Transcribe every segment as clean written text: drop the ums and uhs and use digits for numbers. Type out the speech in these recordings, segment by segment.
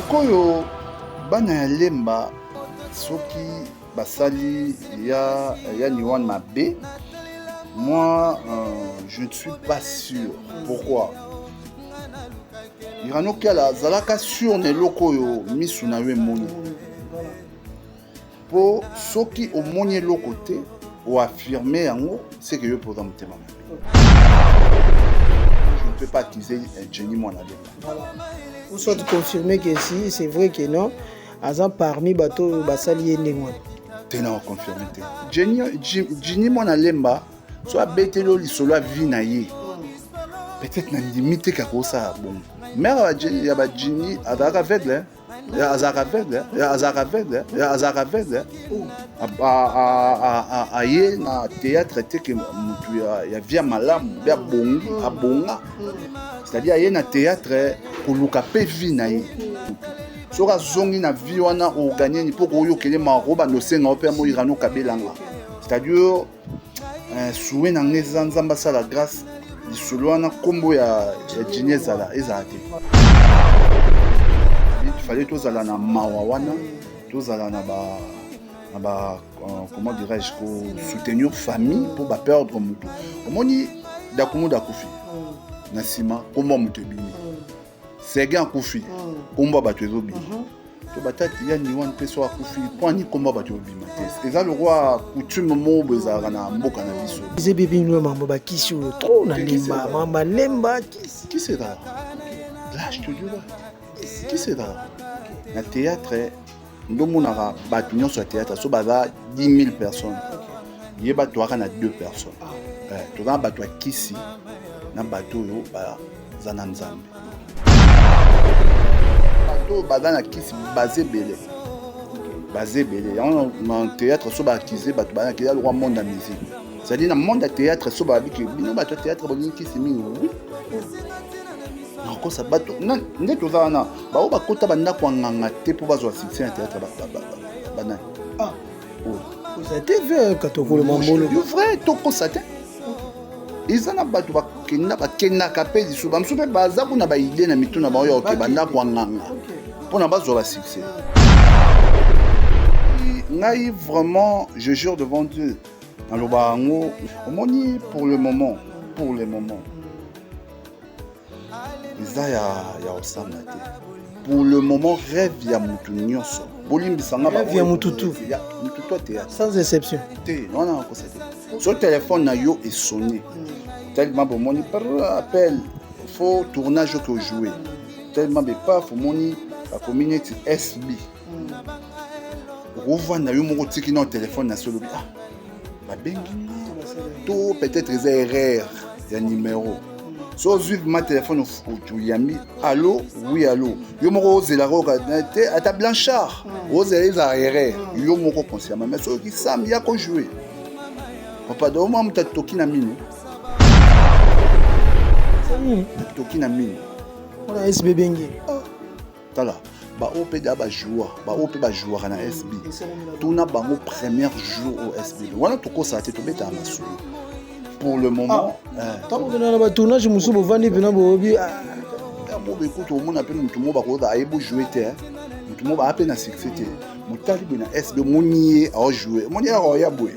Sikoyo bana ya Lemba soki basali ya Niwan mabe, moi je ne suis pas sûr. Pourquoi? Irano Kiala azalaka sûr na eloko oyo misu na yo emoni. Po soki omoni eloko te, o affirmer yango, c'est que yo mpe oza motema mabe. Je ne peux pas accuser Jenny Mwana Lemba. Voilà. Ou soit confirmer que si c'est vrai que non, aza parmi bato oyo basali ye ndenge wana. Te na confirmer te. Jenny Mwana Lemba so abeteli yo lisolo ya vie na ye, peut-être na ndimi te kaka osala bongo. Mère ya ba Jenny azalaka aveugle, hein? Azalaka aveugle, azalaka aveugle, azalaka aveugle. Aye na théâtre te ke mutu ya via malamu mpe abongi, abonga. C'est-à-dire aye na théâtre koluka mpe vie na ye. Soki azongi na vie wana oganye ni mpo koyokele maro bando osenga yo mpe amoyirano kabelanga. C'est-à-dire souhait na ngai eza Nzambe asala grâce lisolo wana nkombo ya Jenny ezala te. Il fallait tozala na mawa wana, tozala na ba comment dirais-je, ko soutenir famille pour ba perdre mutu. Omoni Dakumuda akufi na nsima nkombo ya moto ebimi, Serge akufi nkombo ya bato ezobima. To batati ya Niwan mpe so akufi mpo ani nkombo ya bato ebima te. Eza lokwa coutume moko boye ezalaka na mboka na biso. Eza ebebi bino mambo bakisi oyo trop na Lemba, mamba Lemba kisi. Kisi ezalaka. Là je te dis là. Kisi ezalaka. Na théâtre ndomonaka bato nyonso ya théâtre so baza 10 000 personnes. Ye bato waka na 2 personnes. Toza na bato ya kisi na bato oyo baza na Nzambe. Bato oyo baza na kisi baza ebele. Baza ebele. Yango na théâtre so ba accuser bato baza na kisi, lokwa monde ya musique. C'est-à-dire na monde ya théâtre so babi ke bino bato ya théâtre bolingi kisi mingi, oui. Nakosa bato nde toza wana bao bakota bandako ya nganga te mpo bazwa succès na théâtre banani. Oza te vrai Katokolo Mambolo. Yo vrai tokosa te. Eza na bato bakenda bakendaka mpe lisusu bamosusu mpe baza kuna ba idée na mitu na bango ya oke bandako ya nganga mpona bazwa ba succès. Ngai vraiment je jure devant Dieu naloba yango omoni pour le moment eza ya kosamba te. Pour le moment rêve ya mutu nyonso bolimbisanga. Rêve ya mutu tu. Ya mutu to théâtre. Sans exception. Te wana nakosa te. So téléphone na yo esonné tellement bomoni par appel faut tournage oke ojoue tellement bepaf omoni bakomi neti SB okovanda yo moko otiki na téléphone na so olobi ah babengi nga to peut-être eza erreur ya numéro. So ozwi ma téléphone oyambi allo, oui allo, yo moko ozelaka oyoka te ata Blanchard ozela ezala erreur yo moko consciemment. Mais soki Sam ya kojoue papa do mwa moto atoki na mino atoki na mino. Wana SB bengi. Tala baoyo mpe da bajoua baoyo mpe bajouaka na SB tuna bango premier jour au SB wana tokosala te tobetaka masolo pour le moment. Ntango okenda na batournage mosusu bovandi mpena boyobi. Mo bekuta omona mpe motu mo bakoza ayebi ojoue te, motu mo baa mpe na succès te motali boye na SB omoni ye aojoue omoni ye aoya boye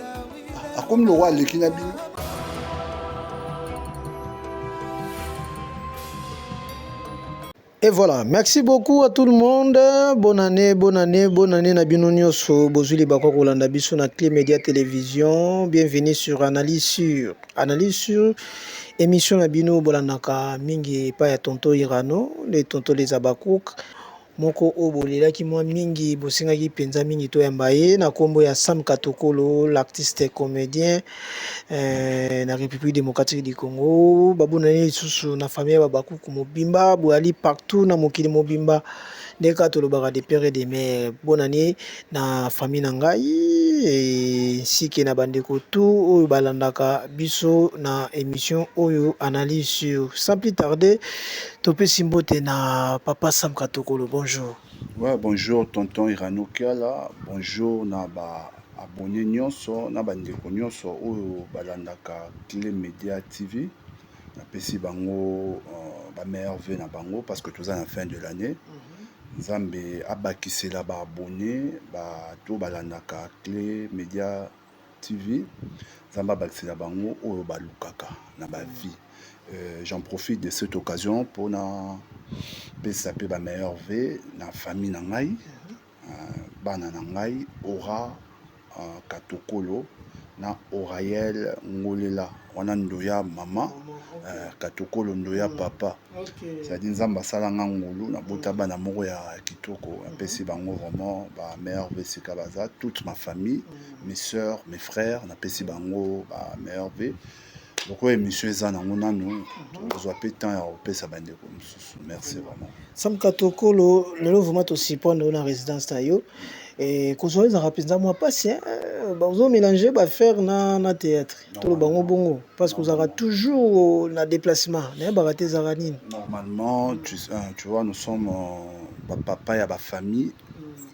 akomi lokwa aleki na bino. Et voilà, merci beaucoup à tout le monde. Bonne année, bonne année, bonne année na bino nyonso. Bozuli bakwa kolanda biso na Clé Média Télévision. Bienvenue sur Analyse sur Analyse sur émission na bino bolandaka mingi epai ya tonton Irano, les tonton les Abakouk. Moko oyo bolelaki mwa mingi, bosengaki mpenza mingi toyamba ye na nkombo ya Sam Katokolo, l'artiste comédien na République démocratique du Congo. Babonani lisusu na famille ya babakuku mobimba boyali partout na mokili mobimba ndenge kaka tolobaka de père et de mère. Bonani na famille na ngai ainsi que na bandeko tu oyo balandaka biso na émission oyo Analyse sur. Sans plus tarder, topesi mbote na papa Sam Katokolo. Bonjour. Ouais, bonjour tonton Irano Kiala, bonjour na ba abonné nyonso na bandeko nyonso oyo balandaka Clé Média TV. Napesi bango ba meilleurs vœux na bango parce que toza na fin de l'année. Nzambe abakisela ba abonne bato balandaka Clé Media TV. Nzambe abakisela bango oyo balukaka na ba vie. J'en profite de cette occasion mpona pesa mpe ba meilleurs vœux na famille na ngai, bana na ngai Ora Katokolo na Orael Ngolela, wana ndoya mama, Katokolo ndoya papa. C'est-à-dire Nzambe asalanga ngolu, nabota bana moko ya kitoko, napesi bango vraiment ba meilleurs vœux esika baza, toute ma famille, mes sœurs, mes frères, napesi bango ba meilleurs vœux. Lokola émission eza nango nanu, tozwa mpe temps ya kopesa bandeko mosusu. Merci vraiment. Sam Katokolo, lelo vraiment tosurprendre yo na résidence na yo. Kozwa ezalaka mpenza mwa mpasi, bazomélange baaffaire na théâtre. Toloba bango bongo parce que ozalaka toujours na déplacement, nayebaka te ezalaka nini. Normalement, tu vois, nous sommes bapapa ya bafamille,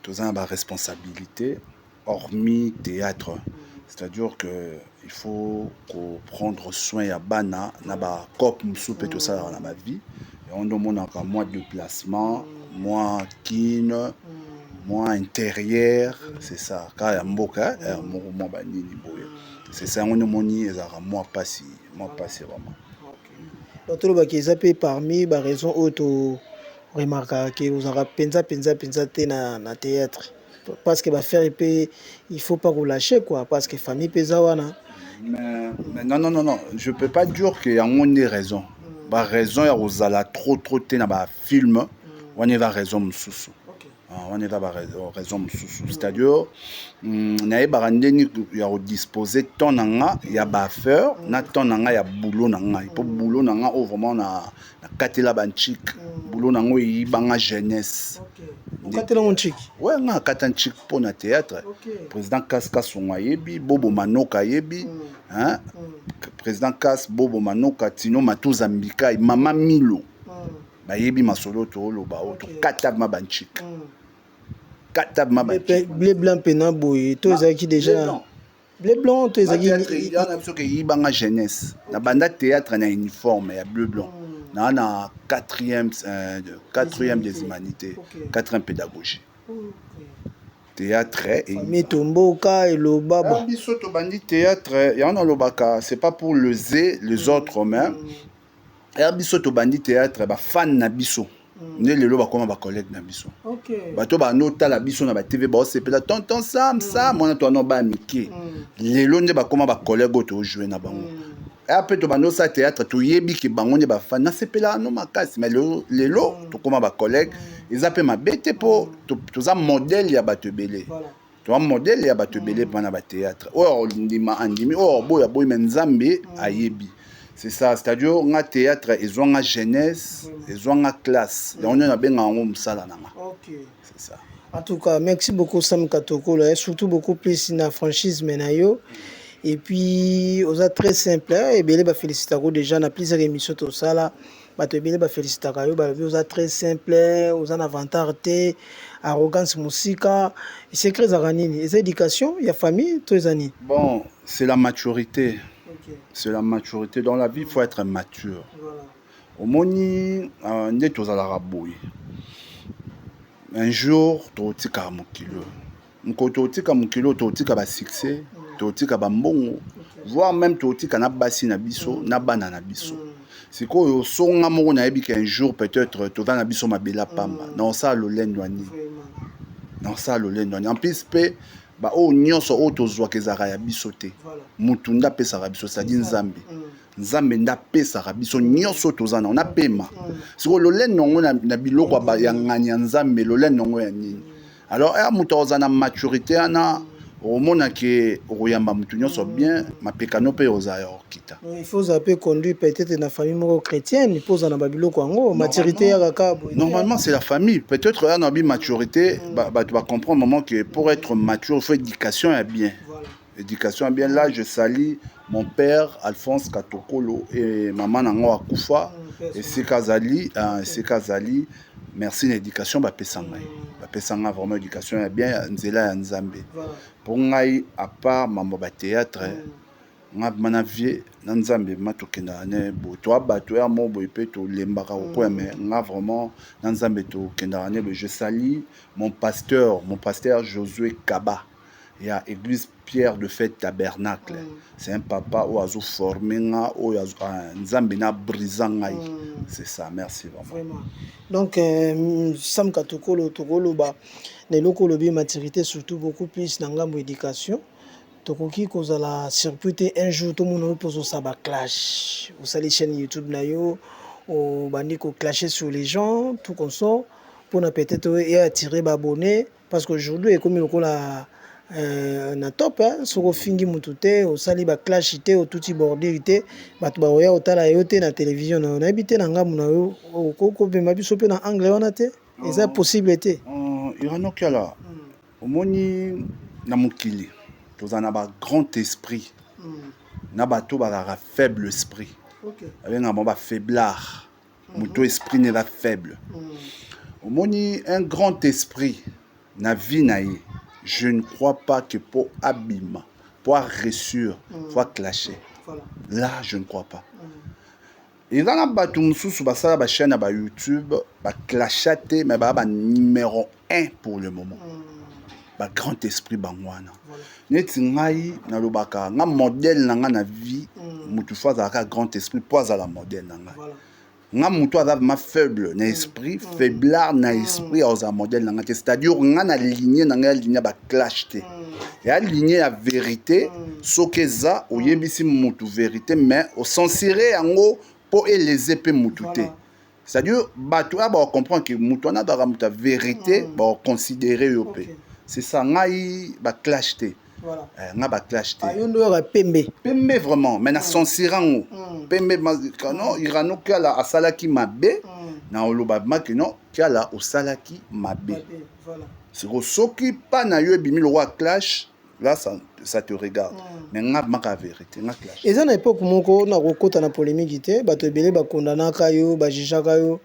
toza na baresponsabilité hormis théâtre, c'est-à-dire que il faut prendre soin ya bana na bacope mosusu mpe tosalaka na bavie. Yango nde omonaka mwa déplacement, mwa kine, mwa intérieur, c'est ça, kaka ya mboka moko, mwa banini boye, c'est ça. Yango nde omoni ezalaka mwa mpasi, mwa mpasi vraiment. Donc tolobaki eza mpe parmi baraison oyo to remarquaka ke ozalaka mpenza mpenza mpenza te na théâtre, parce que baaffaire mpe, il faut pas kolâcher quoi, parce que famille mpe eza wana. Mais non, non, non, non, je peux pas dire que yango nde raison. Baraison ya kozala trop trop te na bafilm wana, eza raison mosusu. Wana eza baraison mosusu, c'est-à-dire nayebaka ndeni ya kodispose temps na nga ya baaffaire na temps na nga ya boulot na ngai, mpo boulot na nga oyo vraiment nakatela banchike, boulot na ngo eyibanga jeunesse. Okatelango ntiki? We, nga akata ntike mpo na théâtre. Président Kas Kasongo ayebi, Bobo Manoka ayebi, hein? Président Kas, Bobo Manoka, Tino Matuza, Mbikai, Mama Milo, bayebi masolo tooloba oyo. Tokata ma banchike, kata ma banchike. Bleu blanc mpena boye to ezalaki déjà bleu blanc to ezalaki? Yana biso ke eyibanga jeunesse. Na banda théâtre na uniforme ya bleu blanc naa na quatrième des humanités, quatrième pédagogie, théâtre. Famille tomboka eloba bon. Biso tobandi théâtre, yango nalobaka, c'est pas pour leser les autres, mais ya biso tobandi théâtre, bafan na biso nde lelo bakoma bacollègue na biso. Bato bando otala biso na batv, baosepela tonton Sam, Sam wana, to wana baya mike, lelo nde bakoma bacollègue oyo tojoue na bango. Aya mpe tobandi osala théâtre, toyebi ke bango nde bafan, nasepelaka no makasi, mais lelo tokóma bacollègue. Eza mpe mabe te, mpo toza modèle ya bato ebele, toza modèle ya bato ebele mpona bathéâtre. Oyo ndima andimi, oyo aboyi aboyi, mais Nzambe ayebi. C'est ça, c'est-à-dire nga théâtre ezwanga jeunesse, ezwanga classe, yango nde nabengaka yango mosala na nga. C'est ça. En tout cas, merci beaucoup Sam Katokolo, et surtout beaucoup plus na franchise na yo. Et puis oza très simple, hein, ebele bafélicitako déjà na plusieurs émissions tosala. Bato ebele bafélicitaka yo, balobi oza très simple, oza na vantard te, arrogance mosika. Secret ezalaka nini? Eza éducation ya famille to eza nini? Bon, c'est la maturité. C'est la maturité. Dans la vie, il faut être mature. Omoni nde tozalaka boye, un jour tokotikaka mokili oyo. Mokolo tokotika mokili oyo, tokotika basuccès, tokotika bambongo, voire même tokotika na basi na biso, na bana na biso. Sikoyo songa moko nayebi ke un jour peut-être toza na biso mabela pamba, na osala lolendo ya nini? Na osala lolendo ya nini? En plus mpe baoyo nyonso oyo tozwaka ezalaka ya biso te. Mutu nde apesaka biso, c'est-à-dire Nzambe. Nzambe nde apesaka biso nyonso toza nango na pema. Sikoyo lolendo yango na biloko ya ngani ya Nzambe, lolendo yango ya nini? Alors aya moto akozala na maturité wana, okomona ke okoyamba motu nyonso bien, mapekano mpe ozala ya kokita. Il faut ozala mpe conduit peut-être na famille moko chrétienne mpo ozala na babiloko yango, maturité ya kaka boye. Normalement, c'est la famille peut-être ya na bi maturité. Bato bacomprendre moment que pour être mature, il faut éducation ya bien. Éducation ya bien. Là, je salue mon père Alphonse Katokolo et mama nango akufa, esika azali, esika azali, merci na éducation bapesa ngai. Bapesa ngai vraiment éducation ya bien, ya nzela ya Nzambe. Mpo ngai, à part mambo ya bathéâtre, nga mana vie. Na Nzambe ma tokendaka ne boye, toa bato ya mo boye mpe tolembaka kokwea, mais nga vraiment na Nzambe tokendaka ne boye. Je salue mon pasteur Josué Kaba ya église Pierre de Fête Tabernacle. C'est un papa oyo azoforme nga, oyo Nzambe na brisa ngai. C'est ça, merci vraiment. Vraiment. Donc Sam Katokolo, tokoloba na eloko olobi, maturité, surtout beaucoup plus na ngambo éducation. Tokoki kozala surpris te un jour tomona oyo mpo ozosala baclash, osali chaîne YouTube na yo, obandi koclasher sur les gens, tout consort, mpona peut-être e attirer baabonné, parce qu'aujourd'hui ekomi lokola na top, hein, soki ofingi mutu te, osali baclash te, otuti bordure te, bato bakoya kotala yo te na télévision na yo. Nayebi te, na ngambu na yo, okoki komema biso mpe na angle wana te? Eza possible te? Irano Kiala, omoni, na mokili tozala na bagrand esprit na bato bazalaka faible esprit. Babengaka bango bafaiblard, moto esprit na eza faible. Omoni, un grand esprit na vie na ye, je ne crois pas que mpo abima, mpo aréussir, faut aclasher. Là, je ne crois pas. Eza na bato mosusu basala bachaîne ya baYouTube, baclasha te, mais baya banuméro 1 pour le moment. Bagrand esprit bango wana. Neti ngai nalobaka, nga modèle na nga na vie, motu faut azalaka grand esprit mpo azala modèle na ngai. Nga motu aza vraiment faible na esprit, faiblard na esprit, azala modèle na ngai te. C'est-à-dire nga na ligne na ngai ya ligne ya baclash te, ya ligne ya vérité. Soki eza oyebisi motu vérité, mais ocensurer yango mpo eleze mpe motu te. C'est-à-dire bato oyo bakocomprendre ke motu wana azalaka moto ya vérité, bakoconsidérer yo mpe. C'est ça, ngai baclash te. Nga baclash te. Yo nde oyaka pembe. Pembe vraiment, mais na censurer yango pembe. Non, Irano Kiala asalaki mabe, na oloba maki non, Kiala osalaki mabe. Siko soki mpa na yo ebimi lokwa clash, là ça te regarde, mais nga maka vérité, nga clash. Eza na époque moko, na kokota na polémique te, bato ebele bakondanaka yo, bajugeaka yo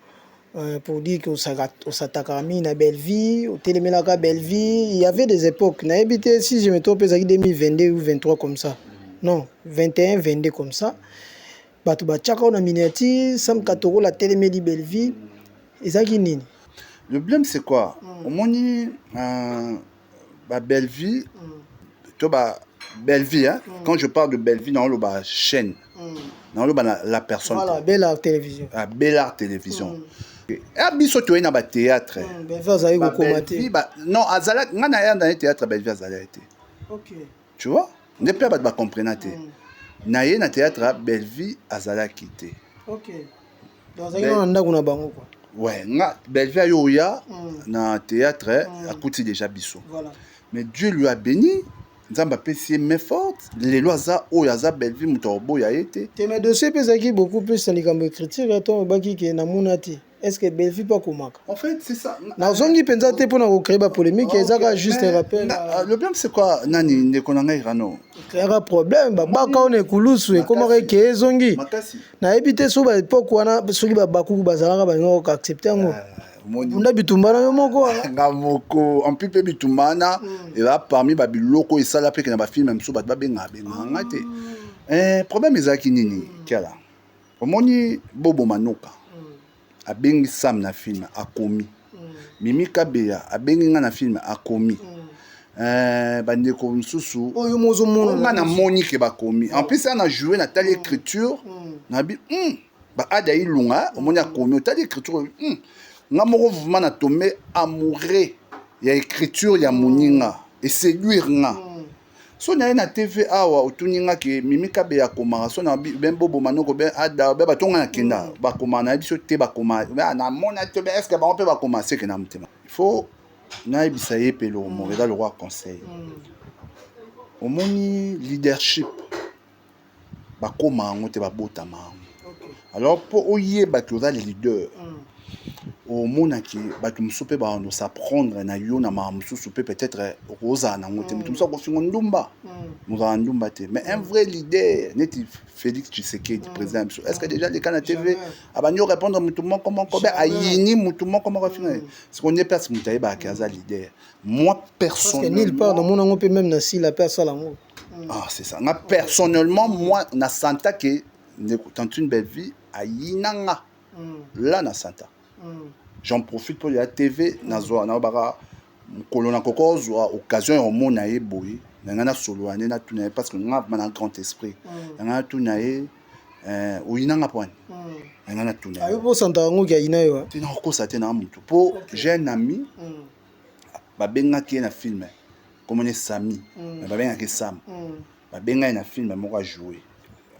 pour dire que osatakaka mingi na Bellevie, otelemelaka Bellevie. Il y avait des époques, nayebi te si je me trompe, ezalaki 2022 ou 23 comme ça, non, 21, 22 comme ça, bato batiaka yo na miniature: Sam Katokola atelemeli Bellevie. Ezalaki nini? Le problème, c'est quoi? Omoni, babellevie to ba Bellevie, hein? Quand je parle de Bellevie, naoloba chaîne, naoloba na la personne. Voilà, Belle Art Télévision. Ah, Belle Art Télévision. Ya biso toye na bathéâtre. Bellevie azali kokoma te. Non, azalaki. Nga na ya na ye théâtre, Bellevie azalaki te. Tu vois, nde mpe bato bacomprena te. Na ye na théâtre, Bellevie azalaki te. Ok, donc azalaki na ndako na bango quoi. Ouais, nga Bellevie ayo oya na théâtre, akuti déjà biso. Mais Dieu lui a béni, Nzambe apesi ye main forte. Lelo aza oyo aza Bellevie, moto akoboya ye te. Te, mais dossier mpe ezalaki beaucoup plus na likambo écriture to obaki ke namona te. Est ce que Bellevie mpe akomaka? En fait, c'est ça. Nazongi mpenza te mpona kocréer bapolémique, ezaka juste rappel. Le problème, c'est quoi? Nani, ndeko na ngai Rano? Créaka problème, babaka oyo na ekulusu, ekomaka eke ezongi. Nayebi te so baépoque wana, soki babakuku bazalaka, balingaka koaccepter yango. Bunda bitumba na yo moko. Nga moko, en plus mpe bitumba wana eza parmi babiloko esala mpe ke na bafilm mosusu bato babengaka bengaka nga te. Problème ezalaki nini? Kiala, omoni, Bobo Manoka abengi Sam na film, akomi. Mimi Kabeya abengi nga na film, akomi. Bandeko mosusu oyo mozomona. Nga namoni ke bakomi. En plus ana joué, natali écriture, nabi baada ilunga. Omoni, akomi, otali écriture, nga moko vraiment na tombe amoureux ya écriture ya moninga, eséduire nga. So na ye na TV awa, otuni nga ke Mimi Kabe akomaka, so na ben Bobo Manoko, ben ada, ben bato nga nakenda bakomaka, nayebi so te bakoma. Namona te, est ce que bango mpe bakoma? Seke na motema, il faut nayebisa ye mpe eloko moko, eza lokwa conseil. Omoni, leadership bakóma yango te, babotama yango. Alors mpo oyebaki oza leader, omonaki bato mosusu mpe bando s'apprendre na yo na makambo mosusu mpe peut-être okozala nango te. Moto mosusu akofinga ndumba, mozala ndumba te. Mais un vrai leader neti Félix Tshisekedi, président ya biso, est ce que déjà leka na TV abandi orépondre motu moko moko be ayini motu moko moko afinga ye? Siko nde place moto ayebaka aza leader. Moi personnellement, nulle part namona yango mpe, même na sila mpe asala yango. Ah, c'est ça. Nga personnellement, moi, na santa ke ndeko tantine Bellevie ayina nga. Là na santa. J'en profite pour ya TV, nazwa nabaka mokolo na koko ozwa occasion ya komona ye boye, na ngai nasolola nde, natuna ye, parce que nga na grand esprit, na ngai natuna ye: "Oyina nga pwani?" Na ngai natuna ye. Osanta yango ki ayina yo? Te, nakokosa te na motu, mpo j'ai un ami, babengaki ye na film, komoni Sami, mais babengaki Sam. Babenga ye na film moko, ajoue.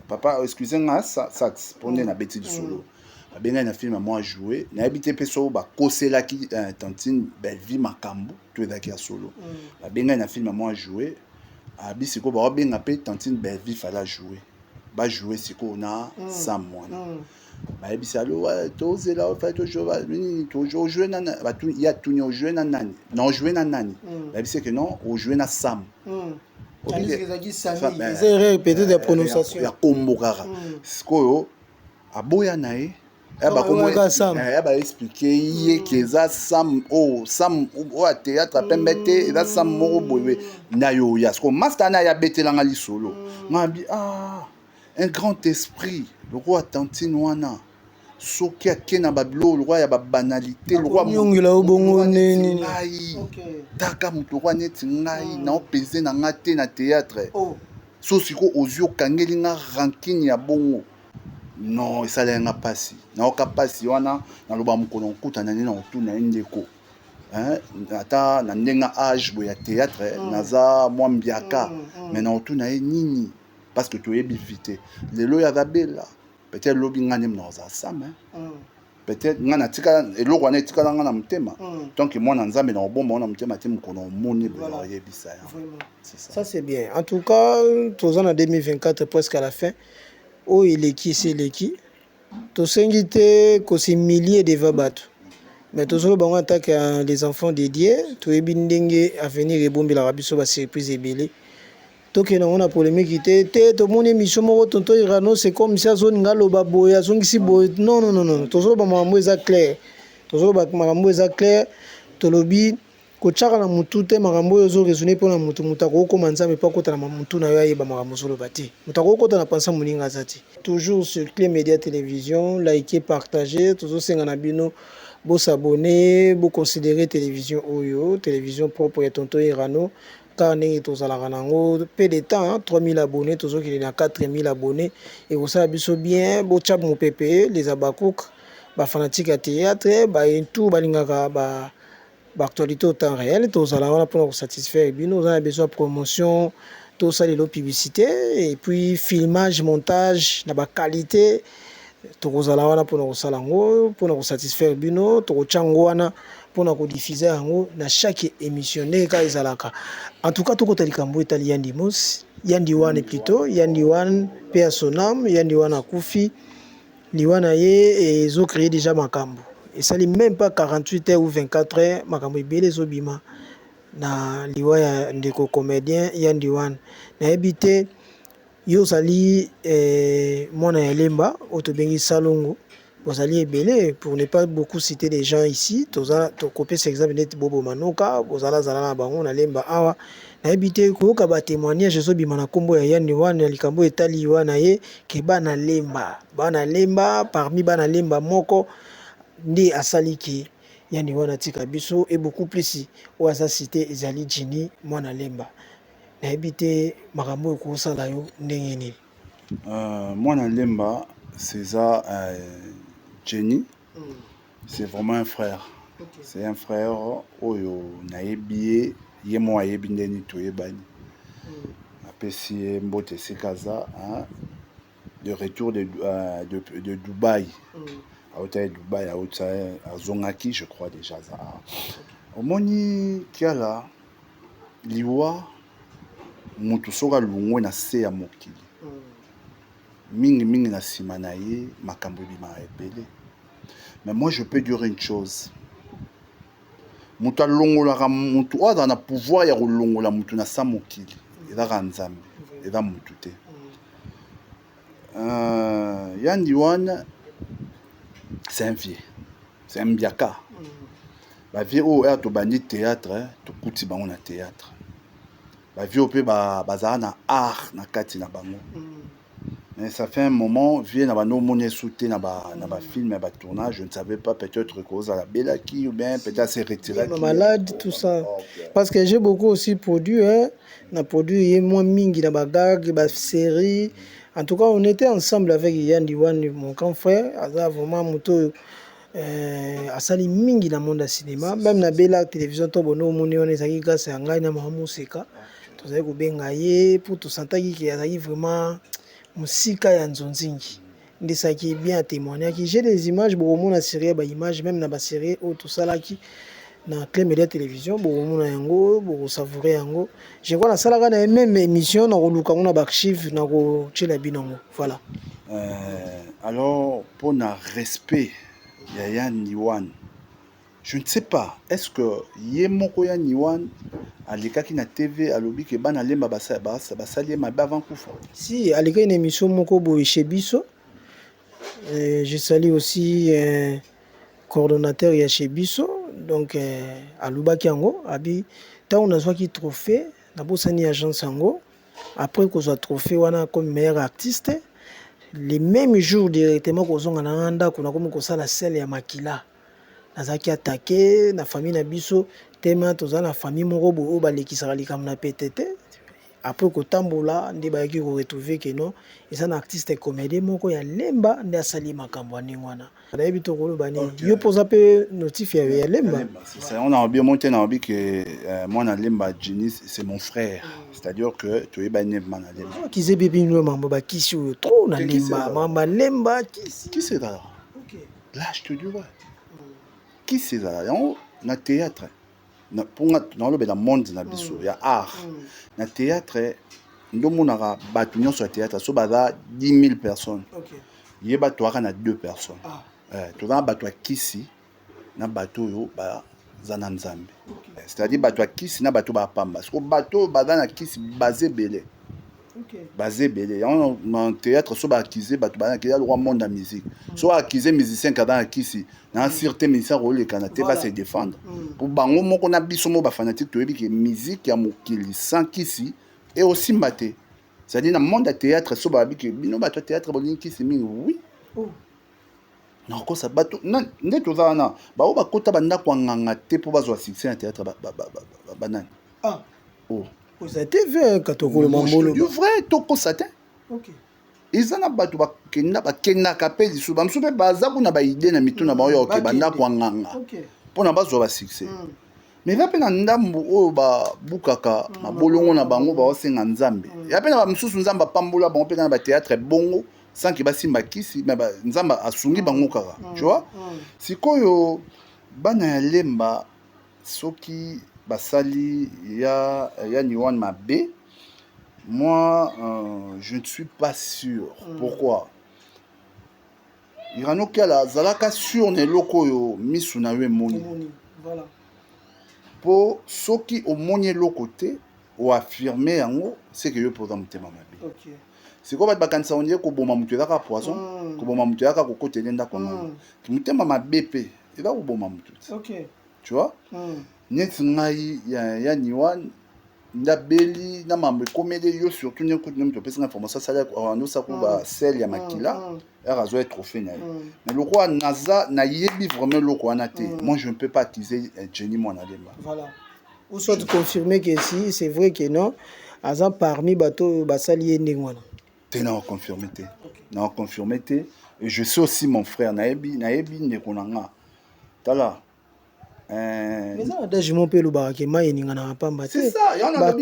Papa, excuse nga, sax mpo nde nabeti lisolo. Babengai na film moko, ajoue. Nayebi te mpe so bakoselaki tantine Bellevie makambo to ezalaki ya solo. Babengai na film moko, ajoue. Abi sikoyo baobenga mpe tantine Bellevie, fallait ajoue, bajoue sikoyo na Sam wana. Bayebisi: "Alo, tozela, fallait tojoue nini, ojoue na ye." Atuni: "Ojoue na nani? Na ojoue na nani?" Bayebisi ke non, ojoue na Sam. Eza erreur peut-être ya prononciation. Ya kombo kaka. Sikoyo aboya na ye, ya baexpliquer ye ke eza Sam oyo, Sam oyo ya théâtre pembe te, eza Sam moko boye na yo. Ya sikoyo master na ye abetelanga lisolo. Nga abi: "Ah, un grand esprit lokola tantine wana, soki ake na babiloko lokwa ya babanalité." Nyongela yo bongo nini? Ngai taka moto lokwa neti ngai naopese na nga te na théâtre. So sikoyo ozwi, okangeli nga rancune ya bongo, non, esaleli nga mpasi, nayoka mpasi wana. Naloba mokolo okutana nde na kotuna ye: "Ndeko, ata na ndenge age boye ya théâtre, naza mwa mbiaka, mais na kotuna ye nini?" Parce que toyebi vi te. Lelo oyo aza bela, peut-être lobi nga nde na kozala Sam. Peut-être nga natika eloko wana etikala nga na motema. Donc mwana Nzambe, na kobomba wana motema te. Mokolo omoni boye, oyebisa ya. Ça c'est bien. En tout cas, toza na 2024, presque à la fin. Oyo eleki esi eleki. Tosengi te kos'humilier devant bato, mais tozoloba bango en tant que les enfants de Dieu. Toyebi ndenge avenir ebombelaka biso basurprise ebele. Tokende yango na polémique te. Te, tomoni émission moko, tonton Irano, c'est comme si azoninga aloba boye, azongisi boye. Non, non, non, non, tozoloba makambo eza clair, tozoloba makambo eza clair. Tolobi kotiaka na motu te makambo oyo ozoraisonner mpona motu. Moto akokoma Nzambe mpo akota na motu na yo, ayeba makambo ozoloba te. Moto akokota na pensa moninga aza te. Toujours sur Clé Média Télévision, like, partage. Tozosenga na bino bos'abonner, boconsidérer télévision oyo, télévision propre ya tonton Irano. Kaka ndenge tozalaka nango peu de temps, 3000 abonnés, tozokende na 4000 abonnés, ekosala biso bien. Botya mopepe, les abakouk, bafanatique ya théâtre, baentu balingaka ba baactualité au temps réel. Tozala wana mpona kosatisfaire bino. Oza na besoin ya promotion, tosalela publicité, et puis filmage, montage na baqualité, tokozala wana mpona kosala yango, mpona kosatisfaire bino. Tokotya yango wana mpona kodiffuser yango na chaque émission ndenge kaka ezalaka. En tout cas, tokota likambo etali Yandi Mos, Yandi Wane plutôt, Yandi Wane, mpe ya sonam. Yandi Wane akufi. Liwa na ye ezocréer déjà makambo. Esali même pas 48 heures ou 24 heures, makambo ebele ezobima na liwa ya ndeko comédien Yandi Wane. Nayebi te, yo ozali mwana ya Lemba oyo tobengi Salongo. Bozali ebele, pour ne pas beaucoup citer des gens ici, toza tokopesa exemple neti Bobo Manoka, bozala zala na bango na Lemba awa. Nayebi te, koyoka batémoignage ezobima na nkombo ya Yandi Wane, na likambo etali liwa na ye, ke bana Lemba, bana Lemba, parmi bana Lemba moko nde asaliki Yandi Wana atika biso, et beaucoup plus oyo aza cité ezali Jini mwana Lemba. Nayebi te makambo oyo ekosala yo ndenge nini? Mwana Lemba, César, Jenny, c'est vraiment un frère. C'est un frère oyo nayebi ye, ye mo ayebi ndeni toyebani. Apesi ye mbote esika aza, de retour de Dubaï. Auta ye Dubaï, auta azongaki, je crois déjà aza awa. Omoni kiala liwa, motu soki alongwe na se ya mokili, mingimingi na nsima na ye makambo ebimaka ebele. Mais moi, je peux dire une chose: moto alongolaka motu, oyo azala na pouvoir ya kolongola motu na sa mokili, ezaka Nzambe, eza motu te. Yandi Wana, c'est un vieux, c'est un mbiaka. Bavieux oyo aya tobandi théâtre, tokuti bango na théâtre. Bavieux mpe bazala na art na kati na bango. Mais ça fait un moment, vieux na bando omoni esu te na bafilm ya batournage. Je ne savais pas, peut-être kozala belaki ou bien peut-être se retiraki. Malade, tout ça. Parce que j'ai beaucoup aussi produit, hein, na produit ye mwa mingi na bagag, basérie. En tout cas, on était ensemble avec Yandi Wan, mon grand frère. Aza vraiment moto oyo asali mingi na monde ya cinéma, même na Bela Télévision. To bono omoni wana ezalaki grâce ya ngai na mama Moseka. Tozali kobenga ye mpo tosantaki ke azalaki vraiment mosika ya nzonzingi, nde esalaki bien atémoignaki. J'ai des images, bokomona série ya baimage, même na basérie oyo tosalaki na Clé Média Télévision, bokomona yango, bokosavoure yango. Je crois nasalaka na ye même émission, na koluka yango na baarchive, na kotiela bino yango, voilà. Alors, mpona respect ya Yandi Wan, je ne sais pas, est-ce que ye moko ya Niwan alekaki na TV, alobi ke bana Lemba basali ye mabe avant kufa? Si, alekaki na émission moko boye chez biso. Je salue aussi coordonnateur ya chez biso. Donc alobaki yango, abi ntango nazwaki trophée, nabosani agence yango, après kozwa trophée wana comme meilleur artiste, le même jour directement kozonga na nga ndako, nakomi kosala sele ya makila. Nazalaki attaqué na famille na biso tema. Toza na famille moko boye oyo balekisaka likambo na pete te. Après kotambola nde bayaki koretrouve ke non, eza na artiste comédien moko ya Lemba nde asali makambo ya ndenge wana. Nayebi to koloba nini, yo mpo oza mpe natif ya Lemba. On a bien monté, na ke mwana Lemba Jenny, c'est mon frère, c'est-à-dire que toyebani na Lemba. Kize bebi no mambo bakisi oyo trop na Lemba, mamba Lemba kisi. Kisi ezala là, je te dis ouais, kisi ezala yango na théâtre. Mponga nalobela monde na biso ya art, na théâtre nde omonaka bato nyonso ya théâtre, so baza 10 000 personnes, yeba toyaka na deux personnes. Toza na bato ya kisi na bato oyo baza na Nzambe, c'est-à-dire bato ya kisi na bato bapamba. Siko bato oyo baza na kisi baza ebele, baza ebele. Yango na théâtre, so baakize bato baza na kisi, lokwa monde ya musique, so baakize musicien kaza na kisi, na sûr te musicien kolekana te, va se défendre po bango moko na biso moko bafanatique toyebi ke musique ya mokili sans kisi eosimba te. C'est-à-dire na monde ya théâtre, so bayebi ke bino bato ya théâtre bolingi kisi mingi, oui. Nakosa bato nde toza wana, bao bakota bandako ya nganga te mpo bazwa succès na théâtre, banani? Oh. Oza te ve katokolo mambolo. Du vrai, tokosa te. Eza na bato bakenda, bakendaka mpe lisusu, bamosusu mpe baza kuna, baide na mitu na bango ya oke bandako ya nganga mpona bazwa basuccès. Mais eza mpe na ndambu oyo babukaka mabolongo na bango, baosenga Nzambe. Ya mpe na bamosusu, Nzambe apambola bango mpe na batéâtre bongo sans ke basimba kisi, mais Nzambe asungi bango kaka, tu vois. Sikoyo bana ya Lemba, soki basali ya Niwan mabe, moi je ne suis pas sûr. Pourquoi Irano Kiala azalaka sûr na eloko oyo misu na yo emoni? Mpo soki omoni eloko te, oaffirme yango, seke yo mpoza motema mabe. Sikoyo bato bakanisa ondie koboma moto ezaka poison, koboma moto ezaka kokotele ndako nganga. Motema mabe mpe eza koboma moto te. Tu vois, neti ngai ya Niwan ndabeli na mambo ekomeli yo, surtout nde kutu nde moto opesanga information, asali andosako basele ya makila ere azwa trophée na ye. Mais lokola naza nayebi vraiment eloko wana te, moi je ne peux pas accuser Jenny Mwana Lemba. Voilà, ou soit confirmer que si c'est vrai que non, aza parmi bato oyo basali ye ndenge wana. Te, na confirme te, na confirme te. Et je sais aussi mon frère, nayebi, nayebi ndeko na nga, tala. Eza adage mo mpe elobaka ke mai eninganaka pamba te.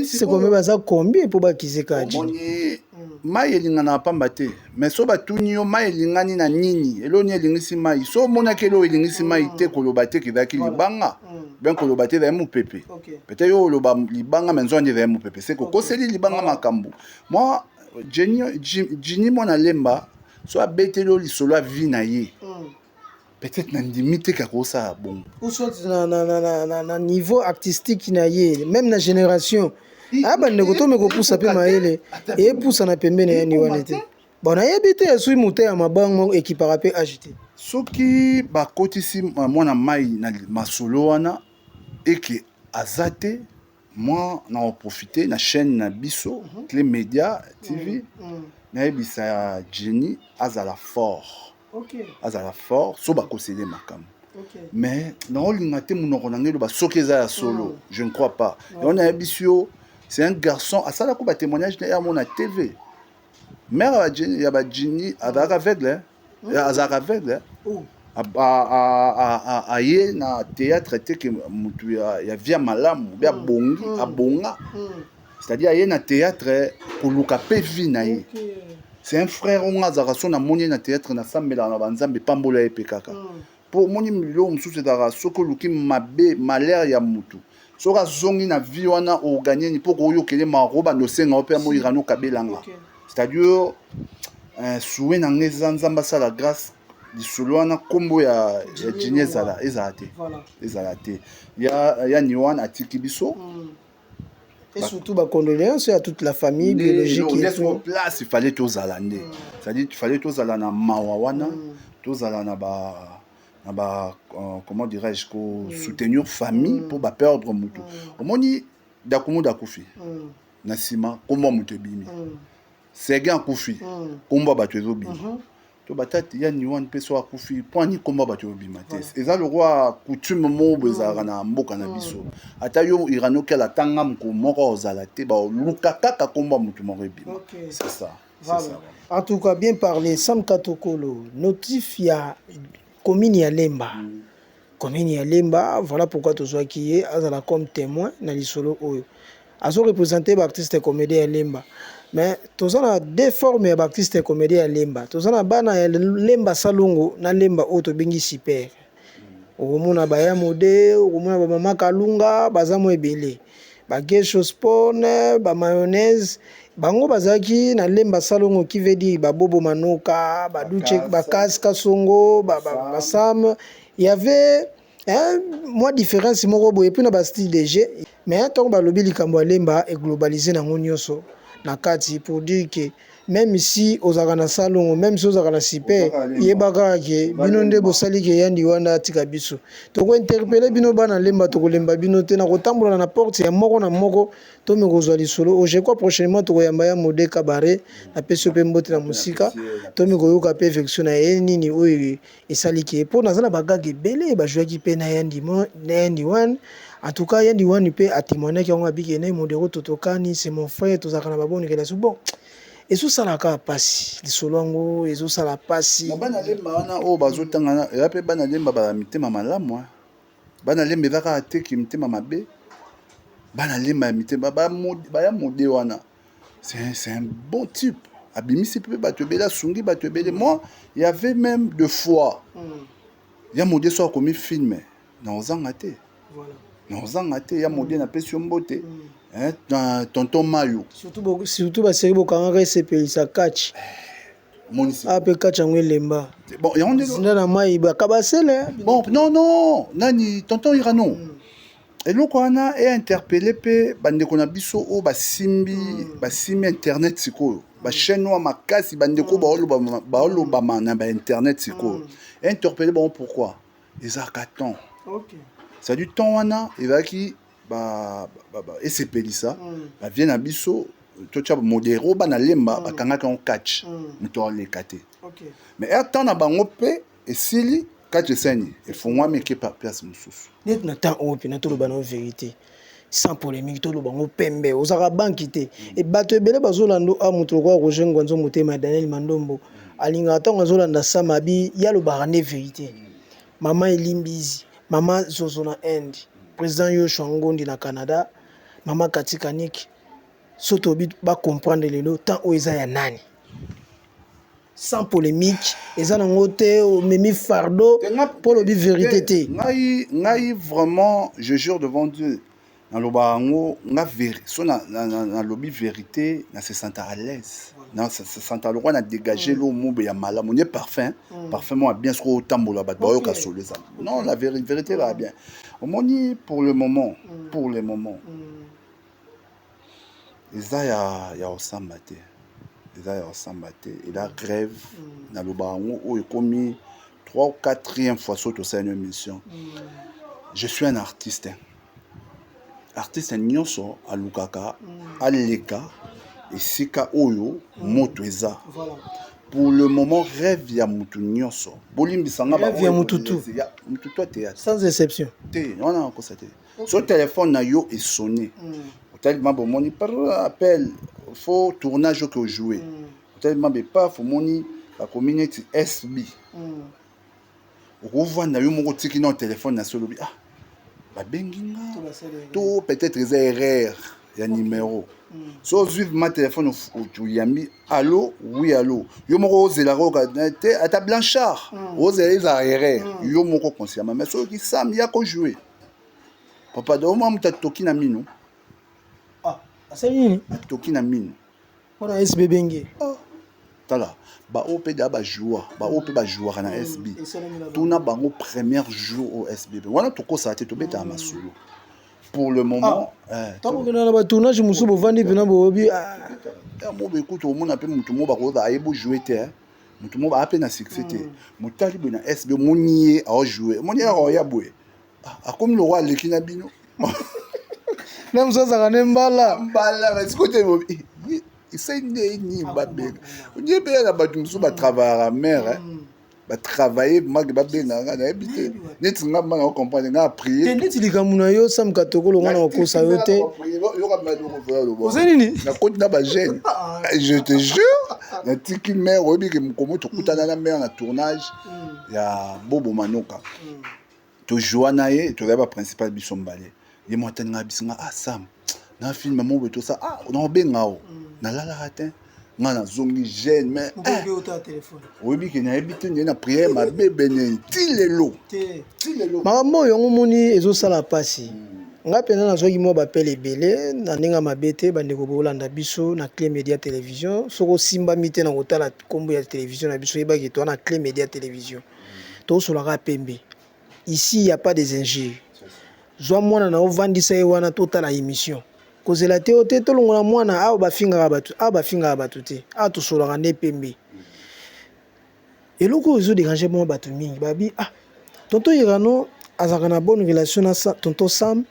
Sekombe baza combien mpo bakize kaka? Omoni, mai elinganaka pamba te, mais so batuni yo mai elingani na nini, eloko nini elingisi mai, so omonaki eloko elingisi mai te, koloba te ke ezalaki libanga, bien koloba te ezali mopepe. Peut-être yo oloba libanga, mais nzwani ezali mopepe, se kokoseli libanga makambo. Moi, Jini Mwana Lemba, so abeteli yo lisolo ya vie na ye, peut-être nandimi te kaka osala bongo. Ou soit na niveau artistique na ye, même na génération aya, bandeko tome kopusa mpe mayele epusana pembeni ya yani wana te. Bon, nayebi te, soki moto ya mabango ekipaka mpe age te. Soki bakotisi mwana mai na masolo wana eke aza te. Moi, na profiter na chaîne na biso, Clé Média TV, nayebisa Jenny azala fort. Azala fort, so bakosele makambo. Mais naolinga te monoko na ngai eloba soki eza ya solo. Je ne crois pas. Yango nayebisi yo, c'est un garçon asalaka batémoignage na ye amona TV. Mare ya bajini azalaka aveugle, azalaka aveugle. Aye na théâtre te ke motu ya via malamu be abongi, abonga, c'est-à-dire aye na théâtre koluka mpe vie na ye. C'est un frère oyo nga azalaka, so namoni ye na théâtre, nasambelaka na banzambe, pambola ye mpe kaka, mpo omoni biloko mosusu ezalaka, soki oluki mabe, malheur ya motu, soki azongi na vie wana, oganyeni mpo koyokele mako banda osenga yo mpe amoyika nokabelanga. C'est-à-dire souhait na nga eza Nzambe asala grâce, lisolo wana, nkombo ya Jini ezala te, ezala te. Ya ni wana atiki biso. Et surtout bacondoléances à toute la famille biologique. Et tout place, il fallait tozala nde, c'est-à-dire il fallait tozala na mawa wana, tozala na ba comment dirais-je, ko soutenir famille mpo baperdre motu. Omoni Dakumuda akufi, na nsima nkombo ya moto ebimi. Serge akufi, nkombo ya bato ezobima. To batati ya ni wana mpe so akufi, mpo ani nkombo ya bato ezobima te? Eza lokwa coutume moko boye ezalaka na mboka na biso. Ata yo Iranokel, atanga moko moko ozala te, baluka kaka nkombo ya motu moko ebima. C'est ça. Voilà. En tout cas, bien parlé. Sam Katokolo, notif ya commune ya Lemba. Commune ya Lemba, voilà pourquoi tozwaki ye azala comme témoin na lisolo oyo. Azo représenter baartiste comédien ya Lemba. Mais toza na deux formes ya baartiste comédien ya Lemba. Toza na bana ya Lemba Salongo na Lemba oyo tobengi super. Okomona baya mode, okomona bamama Kalunga, baza mo ebele. Bagesho Spone, bamayonnaise, bango bazalaki na Lemba Salongo, qui veut dire babobo manoka, baduche, bakas kasongo, basam. Il y avait, hein, mwa différence moko boye, puis na bastyle de jeu. Mais ntango balobi likambo ya Lemba, eglobalize nango nyonso na kati, pour dire que même si ozalaka na Salongo, même si ozalaka na super, yebaka ke bino nde bosali ke yandi wana atika biso. Tokointerpeller bino bana Lemba, tokolemba bino te na kotambola na porte ya moko na moko, tomi kozwa lisolo. Je crois prochainement tokoyamba ya Mode Kabare. Napesi yo mpe mbote na mosika, tomi koyoka mpe version na ye nini oyo esali ke, mpo naza na bagags ebele bajouaki mpe na yandi, na yandi wana. En tout cas, yandi wani mpe atémoignaki yango, abiki na Modero Totokani, c'est mon frère, tozalaka na babonne relation. Bon, ezosalaka mpasi, lisolo yango ezosala mpasi. Na bana Lemba wana oyo bazotanga, eza mpe bana Lemba bala mitema malamu. Bana Lemba eza kaka teki mitema mabe. Bana Lemba ya mitema baya mode wana, c'est un bon type. Abimisi mpe bato ebele, asungi bato ebele. Moi, il y avait même de fois ya mode so akomi film na ozanga te, na ozanga te. Ya mode, napesi yo mbote, tonton Mayo. Surtout basérie bokangaka, esepelisa catch ape catch yango elemba. Bon, yango nde zinda na mai bakabasele. Bon, non, non, nani, tonton Irano, eloko wana einterpeller mpe bandeko na biso oyo basimbi, basimbi internet sikoyo, bachaîne oyo makasi, bandeko baolobama na bainternet sikoyo, einterpeller bango. Pourquoi? Ezalaka temps, c'est-à-dire temps wana ezalaki esepelisa bavie na biso. Totya Modero, bana Lemba bakangaki yango catch, moto aleka te. Mais ere temps na bango mpe esili, catch esani, efungwami, eke place mosusu. Neti na temps oyo mpena, toloba na vérité sans polémique, toloba ngo pembe, ozalaka banki te e bato ebele bazolanda a moto lokola Roger Ngwanzo, motema ya Daniel Mandombo, alingaka ntango azolanda Samabi, ye alobaka nde vérité. Mama Elimbizi, mama Zozo na Inde, président Yoshua Ngondi na Canada, mama Kati Kanik, so tobi bacomprendre lelo temps oyo eza ya nani. Sans polémique, eza nango te omemi fardeau mpo olobi vérité te. Ngai vraiment, je jure devant Dieu, naloba yango nga so nalobi vérité, na se sentir à l'aise, na se sentir lokwa na dégage lo mobe ya malamu nie parfum, parfum moko ya bien. Soki otambola, bato bayoka solo eza. Non, la vérité va bien. Omoni, pour le moment, pour le moment eza ya kosamba te, eza ya kosamba te. Ela grève, naloba yango oyo ekomi 3 ou 4e fois so tosali émission. Je suis un artiste. Artiste nyonso alukaka aleka esika oyo moto eza. Pour le moment, rêve ya mutu nyonso, bolimbisanga. Rêve ya mutu tu. Mutu to théâtre. Sans exception. Te, wana nakosa te. So téléphone na yo esonné, otali ma bomoni par appel, faut tournage oke ojoue, otali ma bepaf, omoni bakomi neti SB, okovanda yo moko, otiki na téléphone na se, olobi: "Ah, babengi nga to peut-être eza erreur ya numéro." So ozwi ma téléphone, oyambi: "Allo, oui, allo." Yo moko ozelaka oyoka te ata Blanchard, ozela ezala erreur yo moko consciemment, mais soki Sam ya kojoue, papa, do omwa moto atoki na mino. Asali nini? Atoki na mino. Mpona SB bengi. Tala, baoyo mpe deya bajoua, baoyo mpe bajouaka na SB, tuna bango premier jour au SB wana, tokosala te, tobetaka masolo pour le moment. Ntango okenda na batournage mosusu, bovandi mpena, boyobi. Mo bekuta, omona mpe motu mo bakoza ayebi ojoue te, motu mo baa mpe na succès te, motali boye na SB, omoni ye aojoue, omoni ye aoya boye, akomi lokwa aleki na bino. Na mosu azalaka ne mbala. Mbala siko te, esali nde nini babenga ye mpe na bato mosusu batravaillaka mare, batravaille make babengaka, nayebi te neti nga mba na comprendre nga prie te. Neti likambo na yo, Sam Katokolo, nga na kokosa yo te. Oza nini? Nakoti na bagene, je te jure, natiki mare. Oyebi ke mokomo tokutana na mare na tournage ya Bobo Manoka, tojoua na ye, tozali baprincipal biso mbale. Ye mo ataninga biso nga: "Ah, Sam, na film mo boye tosa, ah, naobenga o." Nalalaka te, nga nazongi jeune, mais oyebi ke nayebi te nde na prière mabe bene ti lelo, ti lelo. Makambo oyo yango omoni ezosala mpasi. Ngai mpenza nazwaki mwa bapele ebele na ndenge ya mabe te. Bandeko bolanda biso na Clé Média Télévision, soki osimbami te na kotala nkombo ya télévision na biso, oyebaki toa na Clé Média Télévision, tosolaka pembe. Ici y a pas des injures. Zwa mwana na ovandisa ye wana, totala émission. Kozela te o te tolongola mwana awa, bafingaka bato awa, bafingaka bato te awa, tosolaka nde pembe. Eloko oyo ezodérange mwa bato mingi, babi: "Ah, tonton Irano azalaka na bonne relation na tonton Sam.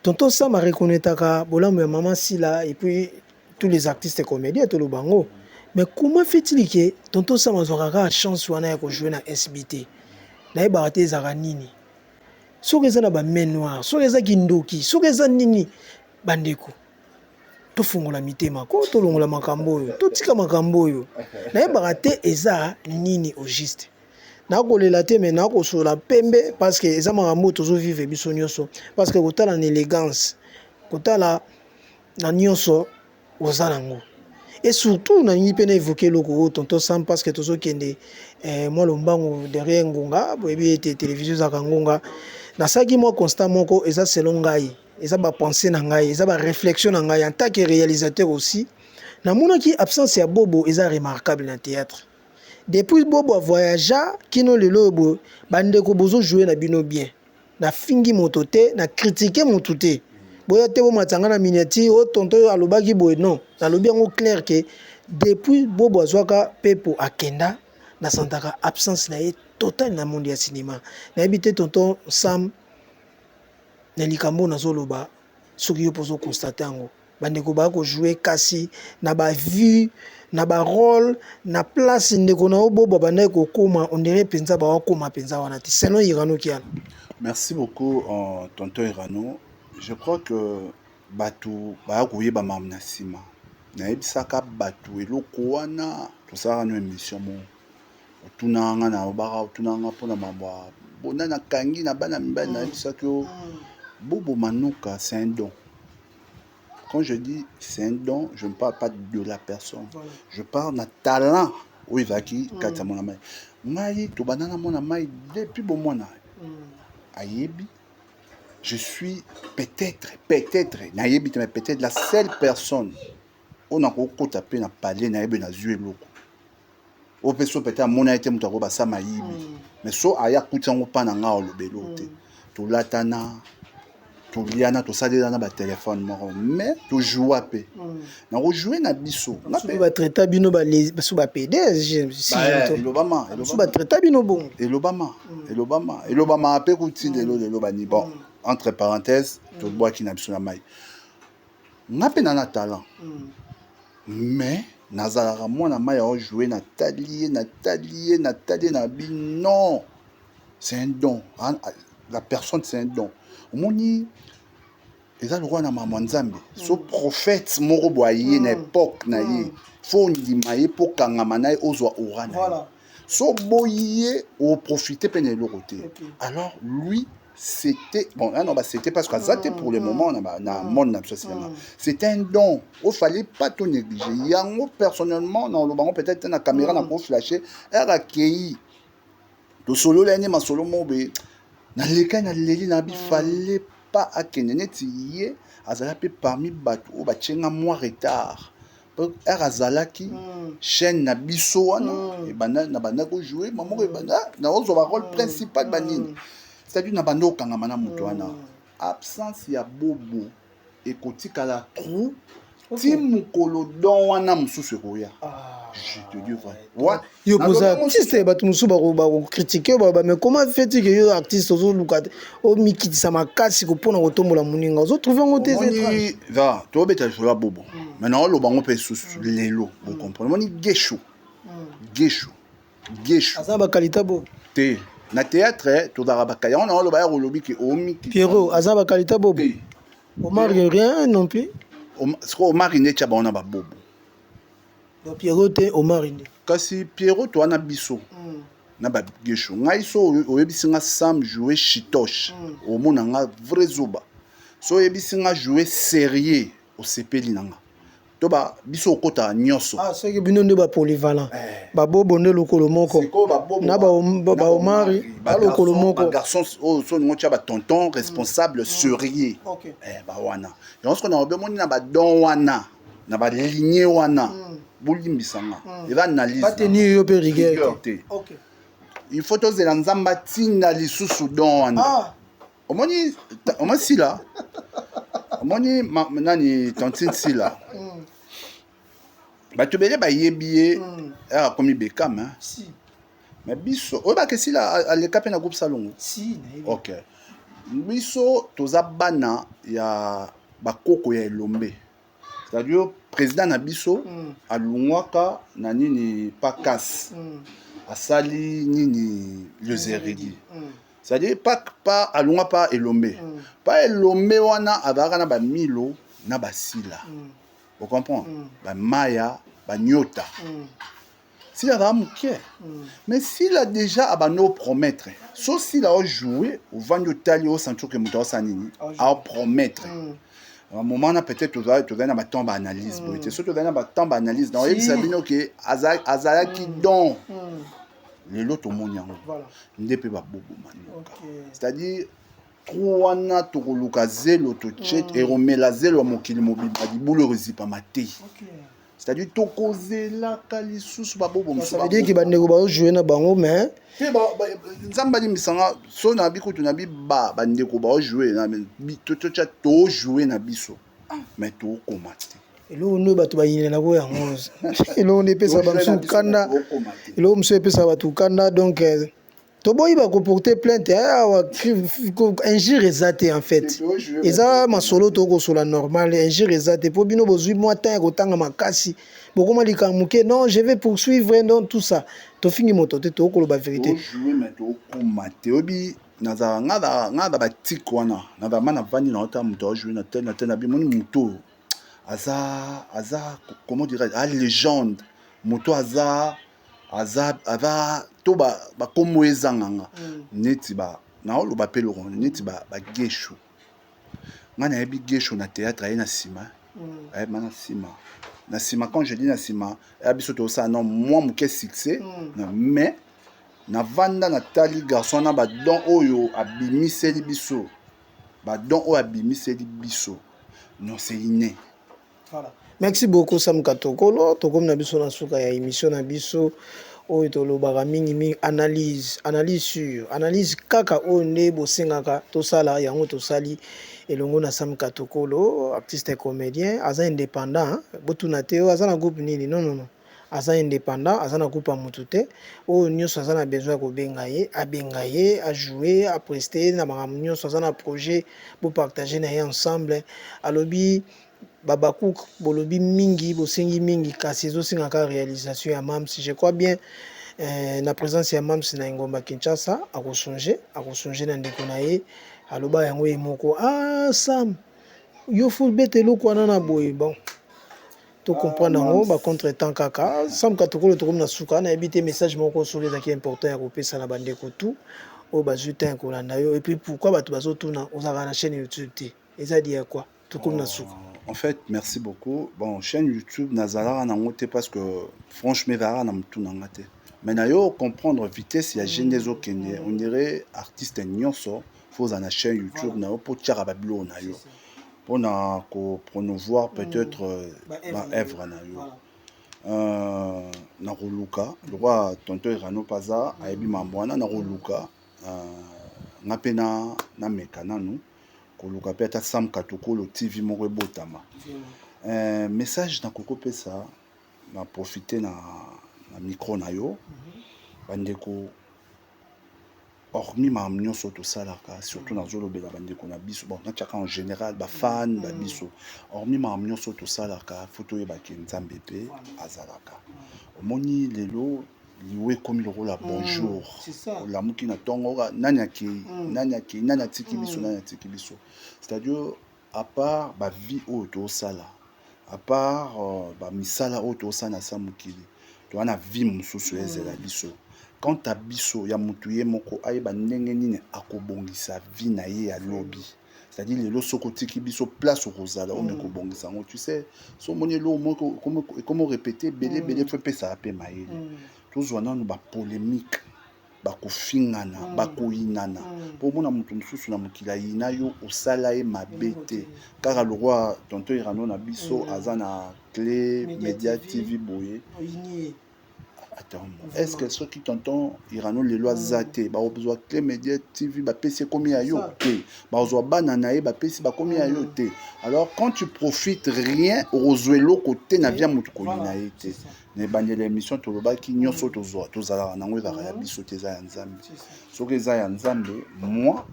Tonton Sam areconnaîtaka bolamu ya mama Sila et puis tous les artistes comédiens." Toloba yango, mais comment fait-il ke tonton Sam azwaka kaka chance wana ya kojouer na SB te? Nayebaka te ezalaka nini, soki eza na bamain noire, soki eza kindoki, soki eza nini. Bandeko, tofungola mitema ko, tolongola makambo oyo, totika makambo oyo. Nayebaka te eza nini au juste. Nakolela te, me nakosola pembe, parce que eza makambo oyo tozovivre biso nyonso, parce que kotala na élégance, kotala na nyonso oza nango. Et surtout nalingi mpe na évoke eloko oyo, tonton Sam, parce que tozokende mwa lombango derrière ngonga. Boyebi ete télévision ezalaka ngonga. Nasalaki mwa constat moko, eza selon ngai, eza bapensée na ngai, eza baréflexion na ngai en tant que réalisateur aussi. Namonaki absence ya Bobo eza remarquable na théâtre. Depuis Bobo avoyagea kino lelo oyo boye, bandeko bozojoue na bino bien. Nafingi moto te, na kritike motu te, boya te bomatanga na miniature oyo tonto oyo alobaki boye. Non, nalobi yango clair ke depuis Bobo azwaka pepo akenda, nasantaka absence na ye totale na monde ya cinéma. Nayebi te, tonton Sam, na likambo nazoloba, soki yo mpo ozoconstate yango. Bandeko baya kojoue, kasi na bavue na barole na place ndeko na yo Bobo bandaki kokóma, on dirait mpenza bawakóma mpenza wana te, selon Irano Kiala. Merci beaucoup, tonton Irano. Je crois que bato baya koyeba makambo na nsima. Nayebisaka bato eloko wana, tosalaka no émission moko, otunaka nga na obaka, otunaka nga mpona mambo ya bona nakangi na bana mibali. Nayebisaki yo, Bobo Manuka, c'est un don. Quand je dis c'est un don, je ne parle pas de la personne. Voilà. Je parle na talent oyo ezalaki kati ya mwana mai. Ngai tobanda na mwana mai depuis bomwana. Ayebi, je suis peut-être, nayebi te, mais peut-être la seule personne oyo nakokota mpe na palais, nayebi nazwi eloko oyo mpe so peut-être amona ye te, moto akoyo basama ayibi, mais so aya akuti yango mpa na nga, aloba eloko te. Tolatana, toliana, tosalelana batelefone moko, mais tojoua mpe nakojoue na biso. Batraita bino baso bapede. Elobama. Batraita bino bongo. Elobama, elobama, elobama mpe kuti lelo, lelo bani. Bon. Entre parenthèse, tobwaki na biso na mai. Nga mpe na talent, mais nazalaka mwana mai ya ojoue. Natali ye, natali ye, natali ye, na bi non, c'est un don. La personne, c'est un don. Omoni, eza lokola na mama Nzambe. So prophète moko boye aye na époque na ye, faut ondima ye mpo kangama na ye, ozwa aura na ye. So boyi ye, oprofite mpe na eloko te. Alors lui, c'était bon, ah non, bah, c'était parce que ça pour le moment na monde na biso cinéma, c'était un don, il fallait pas tout négliger. Yango personnellement, na lobango peut-être na caméra na ko flasher ere akei, tosolola ye masolo moko boye, naleka, naleli na bi fallait pas akende. Neti ye azala mpe parmi bato oyo batienga mwa retard. Ere azalaki chaîne na biso wana, ebanda na banda kojouer mamoko, ebanda naozwa barôle principal banini, c'est-à-dire na banda okangama na moto wana. Absence ya Bobo ekotikala trou ti mokolo don wana mosusu ekoya. Je te dis vrai. Yo poza artiste, bato mosusu bakocritiquer baloba: mais comment fait-il que yo artiste ozoluka te, omikitisa makasi mpona kotombola moninga? Ozotrouve yango te? Omoni, va tobeta lisolo ya Bobo, mais naoloba yango mpe susu lelo, bocomprendre. Omoni Gesho, Gesho, Gesho. Aza baqualité bo? Te, na théâtre tozalaka bakali. Yango naoloba ya kolobi ke omikitisa. Pierrot aza baqualité Bobo? Omar, rien non plus? Sikoyo Omar nde tia bango na babobo. Donc Pierrot te, Omar nde. Kasi Pierrot to wana biso na bagesho. Ngai so oyebisi nga Sam joue chitoche, omona nga vrai zoba. So oyebisi nga joue sérieux, osepeli na nga. To ba biso okotaka nyonso. Ah, soki bino nde bapolyvalent, babobo nde lokolo moko na baomari balokolo moko. Bagarçon oyo so olingo tia batonton responsable sérieux, bawana yango. Soki na omoni na badon wana, na baligne wana, bolimbisanga, eza analyse. Batenir yo mpe rigueur. Te, il faut tozela Nzambe atinda lisusu don wana. Omoni, omoni Sila, omoni nani, tantine Sila, bato ebele bayebi ye ere akomi Bekam. Mais biso oyebaka Sila aleka mpe na groupe Salongo. Ok, biso toza bana ya bakoko ya Elombe, c'est-à-dire président na biso alungwaka na nini, Pakas, asali nini, Les Érudits, c'est-à-dire pa alungwa pa Elombe. Pa Elombe wana azalaka na bamilo na basila, ocomprend, bamaya, banyota. Sila azala moke, mais Sila déjà abandi opromettre. So Sila ojoue, ovandi, otali, osentir ke moto aosala nini, aopromettre. Moment wana peut-être tozali na batemps baanalyse boye te. So tozali na batemps baanalyse, na oyebisa bino ke azalaki don. Lelo tomoni yango nde mpe baboboma noka, c'est-à-dire trou wana tokoluka zelo, totie eromela zelo ya mokili mobimba, libulu ezipama te. C'est-à-dire tokozelaka lisusu babobo. Ça veut dire que bandeko bazojoue na bango, mais Te, Nzambe alimbisanga, so na bi kutu na bi bandeko baojoue, totya tojoue na biso, mais tokoma te. Eloko nde bato bayinelako yango, eloko nde epesaka bamosusu kanda, eloko mosusu epesaka bato kanda. Donc toboyi bakoporte plainte awa, injure eza te. En fait, eza masolo tokosola normal, injure eza te. Mpo bino bozwi mwa temps ya kotanga makasi, bokoma likambo moke: non, je vais poursuivre, non, tout ça. Tofingi moto te, tokoloba vérité. Tojoue, mais tokoma te. Oyebi, nazala nga na batike wana, nazala ma navandi na ota moto ajoue na tel na tel na bimoni moto aza, comment dirais, a légende, moto aza to bakombo ezanganga neti naoloba mpe eloko neti bagesho. Ngai nayebi Gesho na théâtre, aye na nsima, ayeba na nsima, na nsima. Quand je dis na nsima, eya biso tozosala no mwa moke succès, mais navanda, natali garçon wana, badon oyo abimiseli biso, badon oyo abimiseli biso, non, c'est inné. Voilà. Merci beaucoup, Sam Katokolo. Tokomi na biso na suka ya émission na biso oyo tolobaka mingimingi analyse, analyse sur analyse. Kaka oyo nde bosengaka tosala yango, tosali elongo na Sam Katokolo, artiste comédien, aza indépendant. Botuna te oyo aza na groupe nini. Non, non, non. Aza indépendant, aza na groupe ya mutu te. Oyo nyonso aza na besoin ya kobenga ye, abenga ye, ajoue, apreste na makambo nyonso. Aza na projet, bopartage na ye ensemble. Alobi babakuk bolobi mingi, bosengi mingi, kasi ezosenga kaka réalisation ya Mams. Je crois bien na présence ya Mams na engomba Kinshasa, akosonge na ndeko na ye. Aloba yango ye moko: "Ah, Sam, yo faut beta eloko wana na boye." Bon, tocomprendre yango bacontretemps kaka. Sam Katokolo, tokomi na suka. Nayebi te, message moko soki ezalaki important ya kopesa na bandeko tu oyo bazwi temps ya kolanda yo. Et puis pourquoi bato bazotuna ozalaka na chaîne YouTube te? Eza dia quoi? Tokomi na suka. En fait, merci beaucoup. Bon, chaîne YouTube nazalaka nango te parce que franchement ezalaka na motu na nga te, mais na yo comprendre vitesse ya jeune ezokende, on dirait artiste nyonso faut ozala na chaîne YouTube na yo mpo tiaka babiloko na yo mpona kopromouvoir peut-être baœuvre na yo. Na koluka lokwa tonton Erano mpe aza ayebi mambo wana. Na koluka nga mpe nameka nanu koluka mpe ata Sam Katokolo TV moko ebotama. Message nakoki kopesa na profite na micro na yo, bandeko, hormis makambo nyonso tosalaka, surtout nazolobela bandeko na biso, bon, natiaka en général bafan babiso, hormis makambo nyonso tosalaka, faut toyebaki Nzambe mpe azalaka. Omoni lelo liwa ekomi lokola bonjour. Olamuki na ntongo, nani akei, nani akei, nani atiki biso, nani atiki biso? C'est-à-dire, à part bavie oyo tozosala, à part bamisala oyo tozosala na sa mokili, toza na vie mosusu ezela biso. Quant à biso ya motu ye moko ayeba ndenge nini akobongisa vie na ye ya lobi, c'est-à-dire lelo soki otiki biso, place okozala oyo kobongisa yango. Tu sais, so omoni eloko moko ekomi orépété ebele ebele, faut epesaka mpe mayele. Tozwa nanu bapolémique, bakofingana, bakoyinana, mpo omona moto mosusu na mokili ayina yo, osala ye mabe te. Kaka lokwa tonton Irano na biso aza na Clé Média TV boye. Attends, est ce que soki tonton Irano lelo aza te, bakozwa Clé Média TV bapesi ekomi ya yo te? Bazwa bana na ye bapesi bakomi ya yo te? Alors quand tu profites rien, okozwa eloko te na via motu koyina ye te. Na ebandeli ya émission tolobaki nyonso tozwa, tozalaka nango, ezalaka ya biso te, eza ya Nzambe. Soki eza ya Nzambe, moi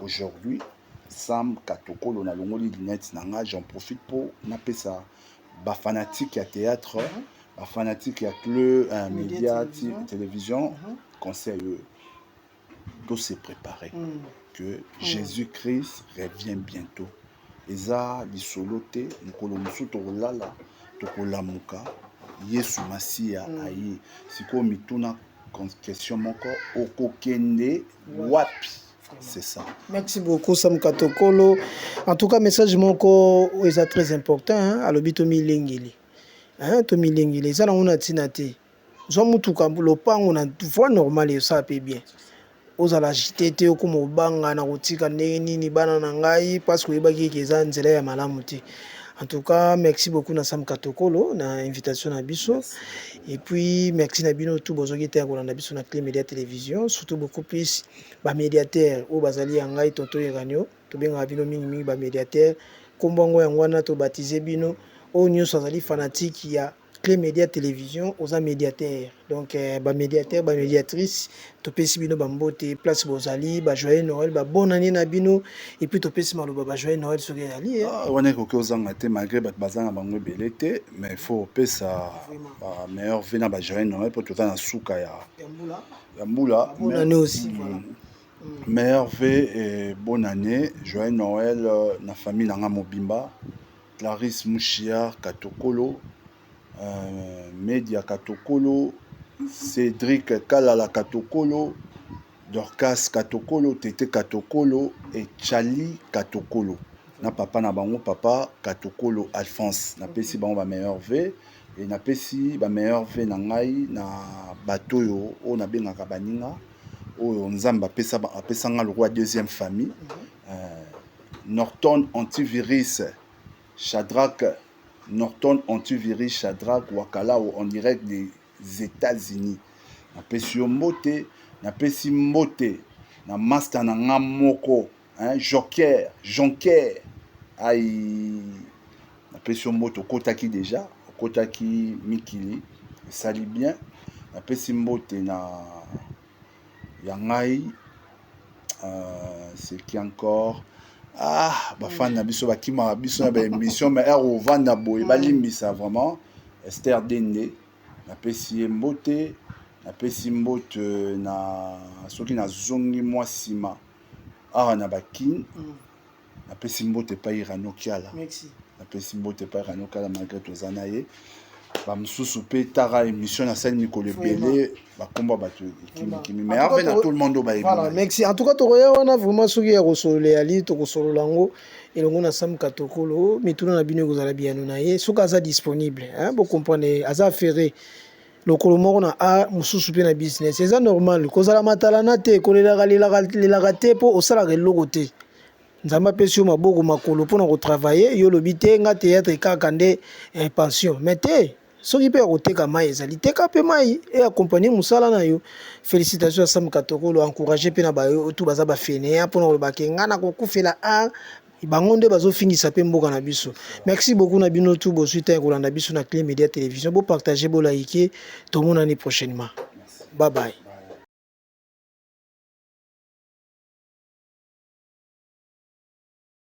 aujourd'hui Sam Katokolo nalongoli lunette na nga, j'en profite mpo napesa bafanatique ya théâtre, bafanatique ya Clé Média Télévision conseil oyo: to se préparer que Jésus-Christ revient bientôt. Eza lisolo te. Mokolo mosusu tokolala, tokolamuka, Yesu Masiya aye. Sikoyo mituna question moko: okokende wapi? C'est ça. Merci beaucoup, Sam Katokolo. En tout cas, message moko eza très important, hein? Alobi tomilengeli, hein? Tomilengeli, eza nango na ntina te. Zwa mutuka, lopango na voie normale, esala mpe bien. Ozala agité te, okóma obanga na kotika ndenge nini bana na ngai, parce que oyebaki eke eza nzela ya malamu te. En tout cas, merci beaucoup na Sam Katokolo na invitation na biso. Et puis merci na bino tout bozwaki te ya kolanda biso na Clé Média Télévision, surtout beaucoup plus bamédiateur oyo bazali ya ngai tonton Eranio. Tobengaka bino mingimingi bamédiateur. Nkombo yango, yango wana tobaptiser bino. Oyo nyonso azali fanatique ya Clé Média Télévision, oza médiateur. Donc bamédiateur, bamédiatrice, topesi bino bambote place bozali, bajoyeux Noël, babonne année na bino. Et puis topesi maloba bajoyeux Noël soki ezali. Wana ekoki ozanga te, malgré bato baza na bango ebele te, mais il faut opesa bameilleurs vœux na bajoyeux Noël mpo toza na suka ya mbula. Bonne année aussi, voilà. Meilleurs vœux et bonne année, joyeux Noël na famille na nga mobimba: Clarisse Mushia Katokolo, Media Katokolo, Cédric Kalala Katokolo, Dorcas Katokolo, Tete Katokolo et Chali Katokolo, na papa na bango, papa Katokolo Alphonse. Napesi bango bameilleurs vœux e napesi bameilleurs vœux na ngai na bato oyo nabengaka baninga, oyo Nzambe apesanga lokola deuxième famille: Norton Antivirus Shadrack, Norton Antivirus Shadrack Wakalao en direct des États-Unis. Napesi yo mbote. Napesi mbote na master na nga moko, hein, Joker Jonker ai, napesi yo mbote. Okotaki déjà, okotaki mikili. Esali bien. Napesi mbote na ya ngai, c'est qui encore? Ah, bafani na biso bakimaka biso na baémission, mais ere ovanda boye, balimbisa vraiment. Esther Dende, napesi ye mbote. Napesi mbote na soki nazongi mwa nsima awa na Bakine, napesi mbote epai Rano Kiala. Napesi mbote epai Rano Kiala, malgré toza na ye bamosusu mpe. Tara émission nasali mikolo ebele, bakomba bato ekimikimi, mais ave na tout le monde oyo bayebi. Voilà, merci. En tout cas, tokoya wana vraiment soki ya kosolola yali, tokosolola yango elongo na Sam Katokolo. Mituna na bino ekozala biyano na ye soki aza disponible, hein. Bocomprendre, aza affaire lokolo moko na a mosusu mpe na business. Eza normal kozala matalana te, kolelaka lelaka te mpo osalaka eloko te. Nzambe apesi yo maboko, makolo mpona kotravailler. Yo olobi te, nga théâtre kaka nde pension, mais te, soki mpe ya koteka mai ezali, teka mpe mai e accompagne mosala na yo. Félicitation ya Sam Katokolo. Encourage mpe na bayo tu baza bafainéants mpona kolobake nga na kokufela art, bango nde bazofingisa mpe mboka na biso. Merci beaucoup na bino tu bozwi ntango kolanda biso na Clé Média Télévision. Bopartage, bolike, tomonani prochainement. Bye bye.